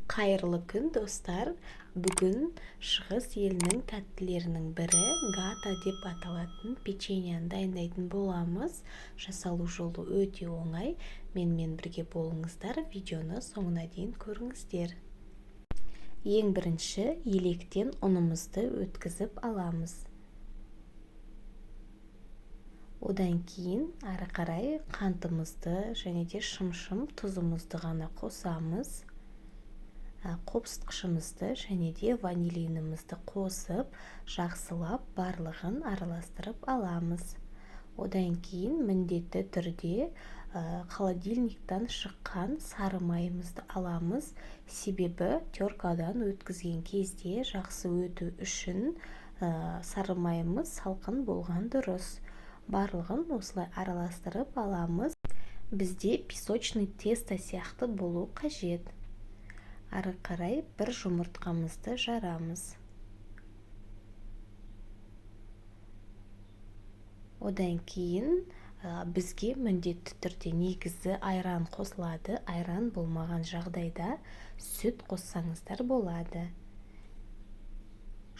Қайырлы күн, достар! Бүгін шығыс елінің тәттілерінің бірі гата деп аталатын печеньені дайындайтын боламыз. Жасалу жолы өте оңай. Менімен бірге болыңыздар, видеоны соңына дейін көріңіздер. Ең бірінші електен ұнымызды өткізіп аламыз. Одан кейін ары қарай қантымызды және де шымшым тұзымызды ғана қосамыз. Қопсытқышымызды және де ванилинімізді қосып, жақсылап барлығын араластырып аламыз. Одан кейін міндетті түрде холодильниктан шыққан сары майымызды аламыз. Себебі теркадан өткізген кезде жақсы өту үшін сары майымыз салқын болған дұрыс. Барлығын осылай араластырып аламыз. Бізде песочный тесто сияқты болу қажет. Ары қарай бір жұмыртқамызды жарамыз. Одан кейін бізге міндетті түрде негізі айран қосылады. Айран болмаған жағдайда сүт қоссаңыздар болады.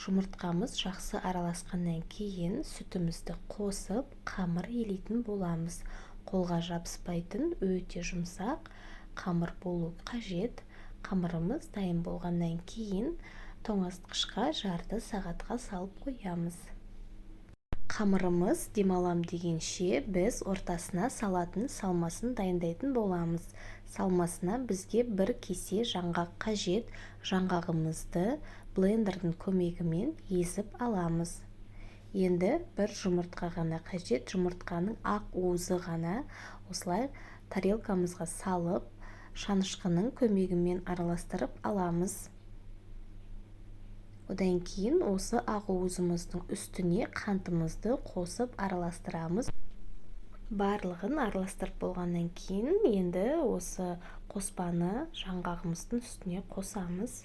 Жұмыртқамыз жақсы араласқаннан кейін сүтімізді қосып, қамыр илейтін боламыз. Қолға жабыспайтын өте жұмсақ қамыр болу қажет. Қамырымыз дайын болғаннан кейін тоңазытқышқа жарты сағатқа салып қоямыз. Қамырымыз демалам дегенше, біз ортасына салатын салмасын дайындайтын боламыз. Салмасына бізге бір кесе жаңғақ қажет. Жаңғағымызды блендердің көмегімен езіп аламыз. Енді бір жұмыртқа ғана қажет. Жұмыртқаның ақ уызы ғана осылай тарелкамызға салып, шанышқының көмегімен араластырып аламыз. Одан кейін осы ақ уызымыздың үстіне қантымызды қосып араластырамыз. Барлығын араластырып болғаннан кейін енді осы қоспаны жаңғағымыздың үстіне қосамыз.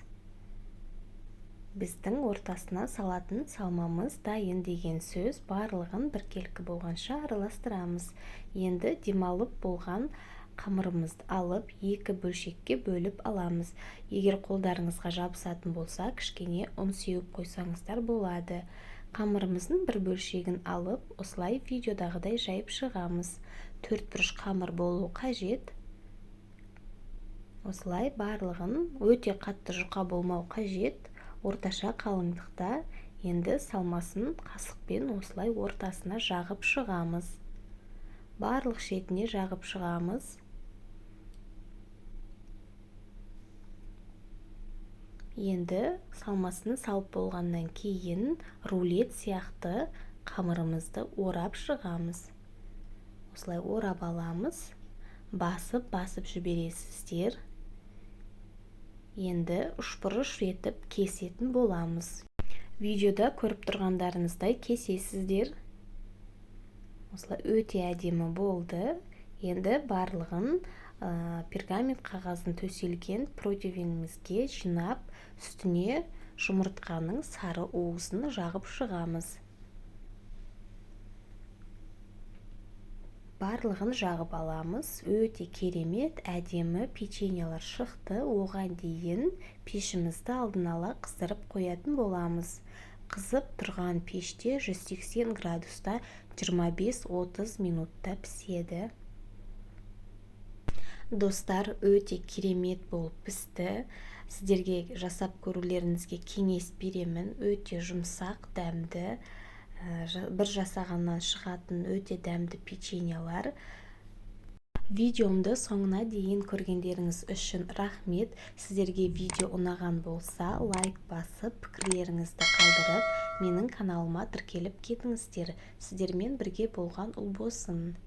Біздің ортасына салатын салмамыз дайын деген сөз. Барлығын біркелкі болғанша араластырамыз. Енді демалып болған қамырымызды алып, екі бөлшекке бөліп аламыз. Егер қолдарыңызға жабысатын болса, кішкене ұн сеуіп қойсаңыздар болады. Қамырымыздың бір бөлшегін алып, осылай видеодағыдай жайып шығамыз. Төрт бұрыш қамыр болу қажет. Осылай барлығын, өте қатты жұқа болмау қажет, орташа қалыңдықта. Енді салмасын қасықпен осылай ортасына жағып шығамыз. Барлық шетіне жағып шығамыз. Енді салмасын салып болғаннан кейін рулет сияқты қамырымызды орап шығамыз. Осылай орап аламыз. Басып-басып жібересіздер. Енді үшбұрыш етіп кесетін боламыз. Видеода көріп тұрғандарыңыздай кесесіздер. Осылай өте әдемі болды. Енді барлығын пергамент қағазын төселген противенімізге жинап, үстіне жұмыртқаның сары уызын жағып шығамыз. Барлығын жағып аламыз. Өте керемет, әдемі печеньелер шықты. Оған дейін пешімізді алдын ала қыздырып қоятын боламыз. Қызып тұрған пеште 180 градуста 25-30 минутта піседі. Достар, өте керемет болып пісті. Сіздерге жасап көрулеріңізге кеңес беремін. Өте жұмсақ, дәмді, бір жасағаннан шығатын өте дәмді печеньелер. Видеомды соңына дейін көргендеріңіз үшін рахмет. Сіздерге видео ұнаған болса, лайк басып, пікірлеріңізді қалдырып, менің каналыма тіркеліп кетіңіздер. Сіздермен бірге болған Ұлбосын.